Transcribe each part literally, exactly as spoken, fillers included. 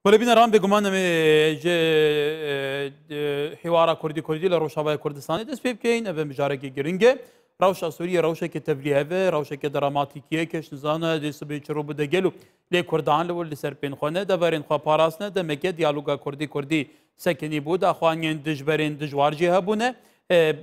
Belê bîneran, bêguman em ê ji, e, e, hîwara Kurdî Kurdî li Rojavayê Kurdistanê dest pê bikeyin. Ev mijarekî giring e. Rewşa Sûriyê rewşeke tevlîhev e, rewşeke dramatîkî ye, kes nizane dê sibê çi rû bide gelo. Lê Kurdan li wir li ser pên xwe ne, deverên xwe parastine, demeke diyaloga Kurdî Kurdî sekinî bû, daxuyaniyên dijberên dijwar jî hebûne. E,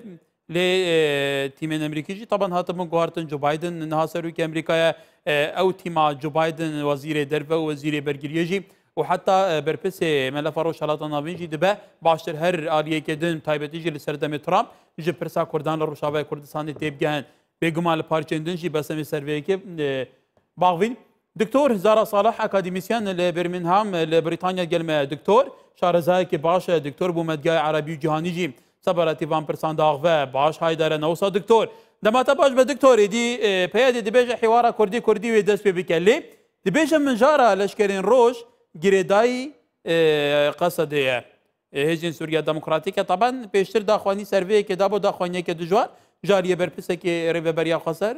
Lê, e, tîmên Amerîkî jî taban hatibûn guhartin. Joe Biden niha serokê Amerîkaya, e, ew tîma Joe Biden, wezîrê derve û wezîrê bergiriyê jî û heta, e, berpirsê melefa Rojhelata Navîn jî dibe baştir her aliyeke din, taybetî jî li ser demê Trump ji pirsa Kurdan li Rojavayê Kurdistanê tê bigehin. Bêguman li parçeyên din jî bes em ê ser vê yekê, e, baxivîn. Doktor Zara Salih, akademîsyen li Birmingham li Brîtanya, gel me. Doktor, şarezayekî baş e. Doktor bû medgaya erebî û cîhanî jî. Sebaratî van pirsan diaxive. Baş, haydar e, ne wisa doktor? Dema te baş be doktor, êdî, e, peyedê dibêje hîwara Kurdî Kurdî wê dest pê bike. Lê dibêje mijara leşkerên roj girêdayî, e, Qesedê ye. E, Hêzên Sûriya Demokratîk e. Taban pêştir daxuyanî ser vê yekê dabû, daxuyaniyeke dijwar ji aliyê berpisekê Rêveberiya Xweser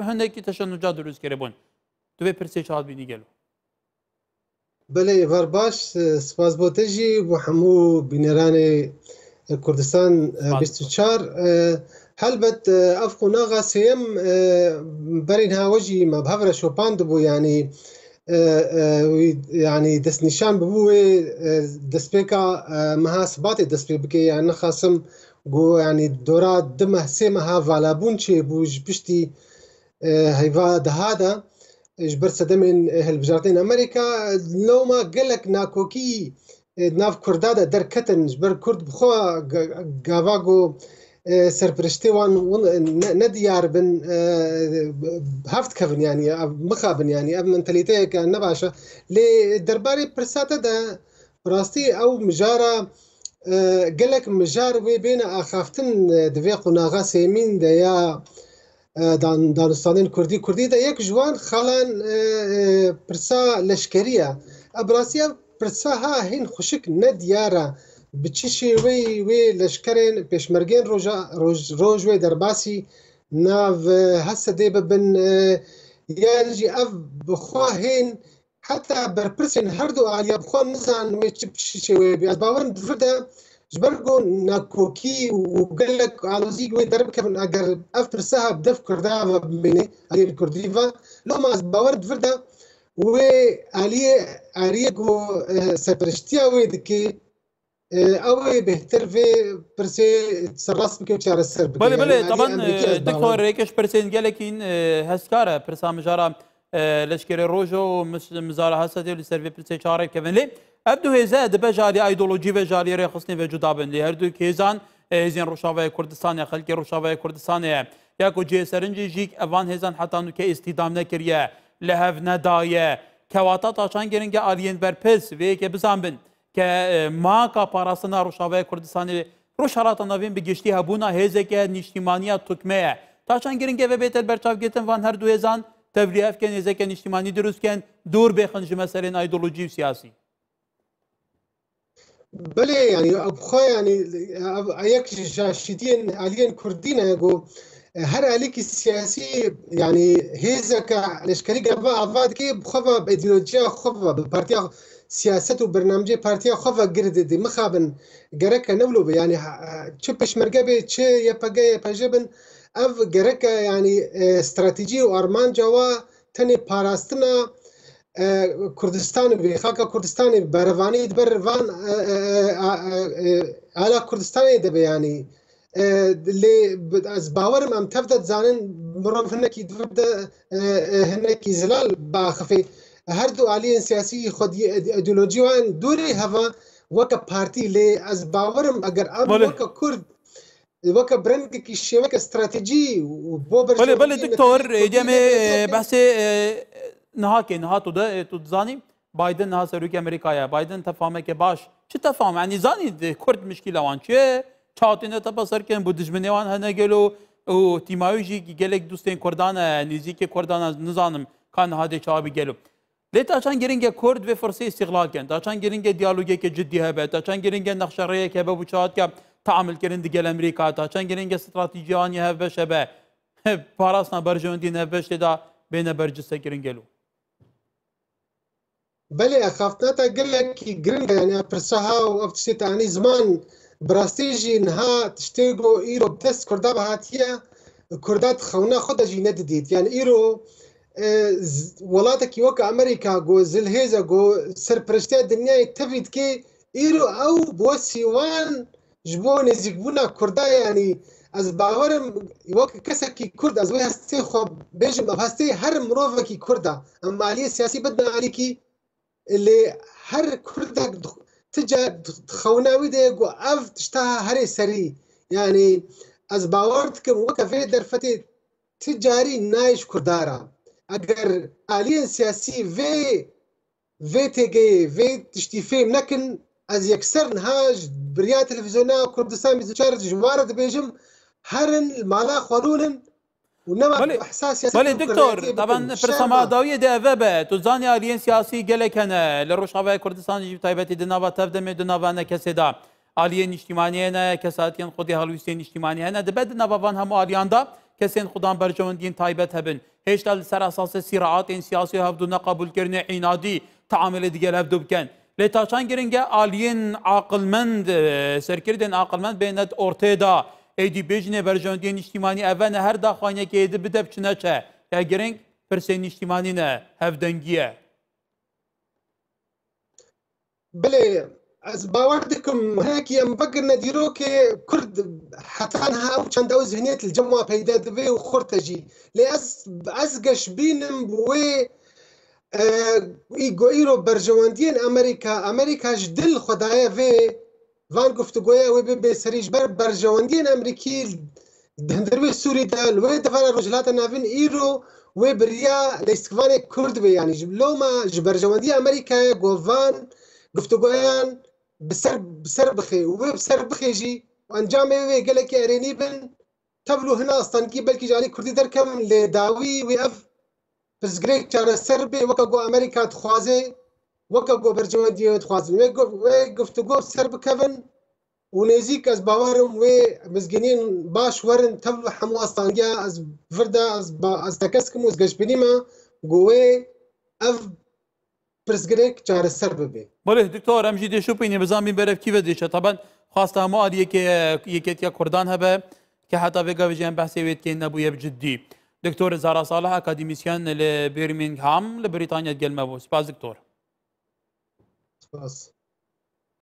hinekî teşenuca dirust kiribûn. Tu vê pirsê çawa dibînî gelo? Belê, êvar baş, e, spas bo te jî, bo hemû bîneranê, e, Kurdistan, e, Spas. bîst û çar. E, helbet, e, ev qonaxa sêyem, e, berî niha we jî me bi hev re şopandibû, yanî, e, e, wî, yanî destnîşan bibû wê, e, destpêka, e, meha Sibatê dest pê bike, yanî nexasim ku, yanî dora du meh, sê meha valabûn çêbû ji piştî, e, heyva deha de, e, ji ber sedemên, e, hilbijartinên Amerîka, e, loma gelek nakokî, e, nav Kurda de derketin, ji ber Kurd bi xwe ga-, gava ku, e, serpiriştê wan win, e, ne, ne diyar bin, e, hev dikevin, yanî, ev mixabin, yanî, ev mentalîteyeke ne baş e. Lê derbarê pirsa te de, bi rastî ew mijara, e, gelek mijar wê bêne axaftin, e, di vê qonaxa sêmîn de ya, e, dan-, danistanên Kurdî Kurdî de yek ji wan xalan, e, e, pirsa leşkerî ye. E, bi rastî ev pirsa ha hîn xweşik ne diyar e. Bi çi şêweyî wê leşkerên pêşmergên roja, roj, roj wê derbasî nav, e, Hesedê bibin, e, yan jî ev bi xwe hên heta berpirsên her du aliya bi xwe nizanin wê çi, çi şêweyê bê. Ez bawerim di vir de ji ber ku nakokî û gelek alozî wê derbikevin, eger ev pirsa bi dev Kurda ve bimîne, aliyên Kurdî ve, loma ez bawerim di vir de wê aliyê, aliyê ku, e, serperiştiya wê dike, e, ew ê bêhtir vê pirsê serrast bike û çareser bike. Belê, Yanî belê, aliyê taban, Amerîkî e, ez doktor, bawer rêke ji pirsên gelekîn, e, hezkar e, pirsa mijara, e, leşkerê Rojo û mis-, mizara Hesedê li ser vê pirsê çarê bikevin. Lê ev du hêze dibe ji alî aydolojî ve ji alî rêxistinê ve cuda bin. Lê her du hêzan, e, hêzên Rojavayê Kurdistanê, xelkê Rojavayê Kurdistanê ye. Ya ku cihê serince jî evan hêzan heta nûke îstîdam nekiriye, li hev nedaye. Kewata ta çand giring e aliyên berpirs vê yekê bizanbin ke, e, maka parastina Rojavayê Kurdistanê, Rojhelata Navîn bi giştî hebûna hêzeke nîştîmaniya tukme ye. Ta çand giring e ve bête berçavgirtin van her du hêzan tevlîhev ken, hêzeke nîştîmanî dirust ken, dûr bêxin ji meselên aydolojî û siyasî. Belê, yanî, ev xwe, yanî, ev yek ji şaşîtiyên aliyên Kurdî ne ku, e, her alîkî siyasî, yanî, hêzeke leşkerî gava ava dike, bi xwe ve, bi îdeolojiya xwe ve, bi partiya siyaset û bernamecê partiya xwe ve girê didê. Mixabin, gereke ne wilo be. Yanî, ha, ha, çi pêşmerge be, çi Y P G, Y P J bin, ev gereke, yanî, e, stratejî û armanca wa tenê parastina, e, Kurdistanê be, xaka Kurdistanê, berevanî di ber van, e, e, e, a, e, e, ala Kurdistanê de be, yanî. E, lê bi-, ez bawerim em tev de dizanin, mirov hinekî di vir de, e, e, hinekî zelal biaxifê. Her du aliyên siyasî xwediyê ide-, îdeolojî wan dûrê heva weke partî, lê ez bawerim eger em Belê. weke Kurd, weke bi rengekî şêweke stratejî û bo Belê, belê, berjewendî doktor, netew ê, Kurdî em ê, de behsê e, behsê, e, niha kê, niha tu de, e, tu dizanî, Biden niha serokê Amerîka ye. Biden tefameke baş. Çi tefam? Yanî zanî di Kurd mişkîla wan çi ye? Çawa têne tepe ser kirin? Bo dijminê wan hene gelo? Û tîma wî jî gelek dostên Kurdan e, nêzîkê Kurdan e, nizanim ka niha dê çawa bî gelo. Lê ta çand giring e Kurd vê firsê îstîxlal ken? Ta çand giring e diyalogeke cidî hebe? Ta çand giring e nexşerêyek hebe bo çawa dike teamilkirin digel Amerîka? Ta çand giring e stratejî anî hevbeş hebe? Parastina berjewendiyên hevbeş tê de bêne berciste kirin gelo? Belê, axaftina te gelekî giring e, yani ev pirsa ha û ev tiştê te anî ziman, bi rastî jî niha tiştê ku îro bi dest Kurda ve hatiye, Kurda di xewna xwe de jî nedidît. Yani îro, e, z-, welatekî weke Amerîka ku zilhêz e, ku serperiştiya dinyayê tevî dike, îro ew bi wesî wan ji bo nêzîkbûna Kurda, yani ez bawer im, weke kesekî Kurd, ez wê hestê xwe bêjim, ev hestê her mirovekî Kurd e. Em aliyê siyasî bidin alîkî, lê her Kurdek dix-, ti car di xewna wî de ye ku ev tişta herê serî. Yani ez bawer dikim weke vê derfetê ti carî nayê ji Kurda re. Eger aliyên siyasî vê, vê têgeyê, vê tiştî fêm nekin, ez yekser niha ji bi riya televîzyona Kurdistan bîst û çar ji wan re dibêjim, herin li mala xwe rûnin û nema Belê, behsa siyaseta belê, doktor, Kurdatiyê taban bikin. Pirsa Şerm me a dawiyê de eve be. Tu zanî aliyên siyasî gelek hene. Li Rojavayê Kurdistanê jî bi taybetî di nava tevdemê, di nava enekesê de aliyên niştimanî hene, kesatiyên xwedî helwîstên niştimanî hene. Dibe di nava van hemû aliyan de kesên xudan berjewendiyên taybet hebin. Hêşta li ser esasê sîraatên siyasî û hevdû neqebûlkirinê înadî teamilê digel hevdû bikin. Lê ta çend giring e aliyên aqilmend, e, serkirdên aqilmend bêne di ortê de, êdî bêjinê berjewendiyên niştimanî eve ne, her daxuyaniyekê êdî bide biçine çe. Ya giring pirsên niştimanî ne, hevdengî ye. Belê, ez bawer dikim, hinekî em vekirine dîrokê Kurd heta niha ew çanda ew zihniyet li cem wan peyda dibe û xurt e jî. Lê ez, ez geş bînim bi wê, e, î-, go-, îro berjewendiyên Amerîka, Amerîka ji dil xwe daye vê van guftûgoya wê bê, bê serî ji ber berjewendiyên Amerîkî di hundirê Sûrî de, li wê devera Rojhilata Navîn îro wê bi riya lîstikvanê Kurd be, yanî ji loma ji berjewendiya Amerîkayê ku van guftûgoyan bi ser, bi ser bixe û wê bi ser bixe jî encamê wê gelekî erênî bin, tevlû hina astengî belkî ji alî Kurdî derkevin, lê dawî wê ev pirsgirêk çareser bê, weke ku Amerîka dixwaze, weke ku berjewendiyê wê dixwazin. Wê gu-, wê guftûgo bi ser bikevin û nêzîk ez bawer im wê mizgîniyên baş werin tevlû hemû astangiya ez vir de ez ba-, ez tekez kim û ez geşbînî me ku wê ev pirsgirêk çareser bibe. Belê, doktor, em jî dê şopînê bizanbîn berev kî ve dêşe. Taban xwasta hemû aliyekê, yeketiya Kurdan hebe ke heta vê gavê jî em behsê wê dikên nebûye bi ciddî. Doktor Zara Salih, akademîsyen li Birmingham, li Brîtanya digel me bû. Spas, doktor. Spas.